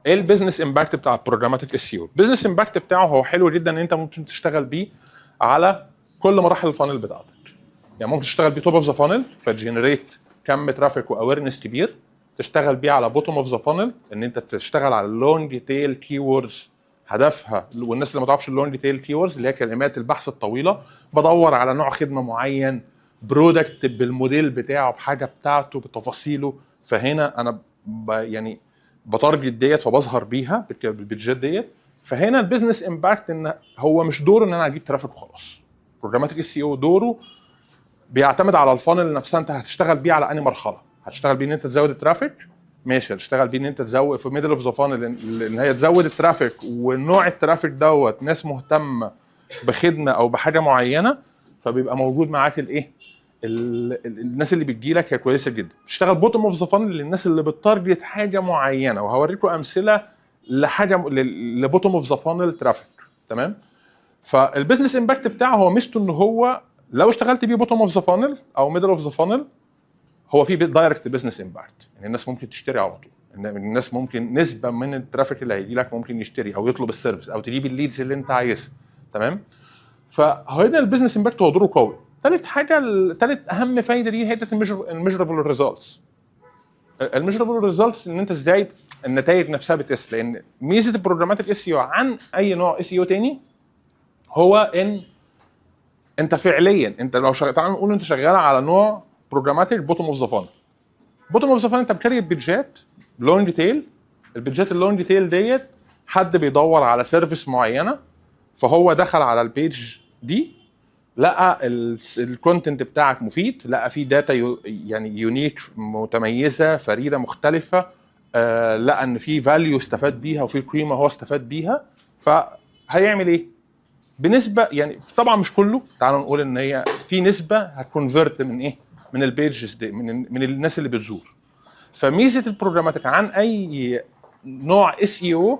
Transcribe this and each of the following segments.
ايه ال business impact بتاع ال programmatic SEO؟ ال business impact بتاعه هو حلو جدا ان انت ممكن تشتغل بيه على كل مراحل ال funnel بتاعتك. يعني ممكن تشتغل بيه top of the funnel فت generate كم traffic و awareness كبير، تشتغل بيه على bottom of the funnel ان انت بتشتغل على ال long tail keywords هدفها، والناس اللي ما تعرفش ال long tail keywords اللي هي كلمات البحث الطويله، بدور على نوع خدمة معين، product بالموديل بتاعه، بحاجة بتاعته، بتفاصيله. فهنا انا يعني ب target ديت فبظهر بيها بالبيدجات ديت. فهنا ال business impact ان هو مش دوره ان انا اجيب traffic وخلاص. programmatic SEO دوره بيعتمد على ال funnel نفسها، انت هتشتغل بيه على انهي مرحله؟ هتشتغل بيه ان انت تزود ال traffic، ماشي. هتشتغل بيه ان انت تزود في middle of the funnel، ان هي تزود ال traffic، ونوع ال traffic دوت ناس مهتمة بخدمة او بحاجة معينه، فبيبقى موجود معاك الايه؟ الناس اللي بتجي لك هي كويسة جدا. تشتغل bottom of the funnel للناس اللي بت target حاجة معينه، وهوريكم امثلة لحاجة ل bottom of the funnel traffic، تمام؟ فال business impact بتاعه هو ميزته ان هو لو اشتغلت بيه bottom of the funnel او middle of the funnel هو في direct business impact، يعني الناس ممكن تشتري على طول، إن الناس ممكن نسبه من ال traffic اللي هيجي لك ممكن يشتري او يطلب ال service او تجيب ال leads اللي انت عايزها، تمام؟ فهنا ال business impact هو دوره قوي. ثالث حاجه، ثالث اهم فايده دي حتة ال measurable results. ال measurable results ان انت ازاي النتائج نفسها بتقيس، لان ميزة ال programmatic SEO عن اي نوع SEO تاني هو ان انت فعليا انت لو شغال، تعال نقول انت شغال على نوع programmatic bottom of the funnel. bottom of the funnel انت ب create بيدجات long tail، البيدجات ال long tail ديت حد بيدور على service معينه، فهو دخل على ال page دي لقى ال content بتاعك مفيد، لقى فيه data يعني unique، متميزه، فريده، مختلفه، لقى ان في value استفاد بيها وفي قيمة هو استفاد بيها، فهيعمل ايه؟ بنسبه، يعني طبعا مش كله، تعالوا نقول ان هي في نسبه هت convert من ايه؟ من ال pages دي، من الناس اللي بتزور. فميزه ال programmatic عن اي نوع SEO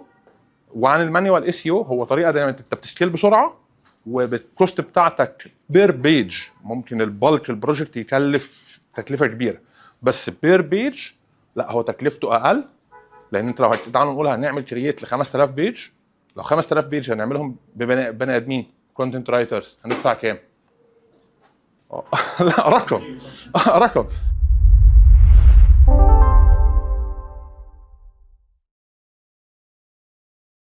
وعن ال manual SEO هو طريقه دايما انت بت scale بسرعة وبال cost بتاعتك per page. ممكن ال bulk ال project يكلف تكلفة كبيره، بس per page لا، هو تكلفته اقل، لان انت لو تعالوا نقول هنعمل create ل 5000 page، لو 5000 page هنعملهم ببني بني ادمين content writers هندفع كام؟ لا رقم رقم.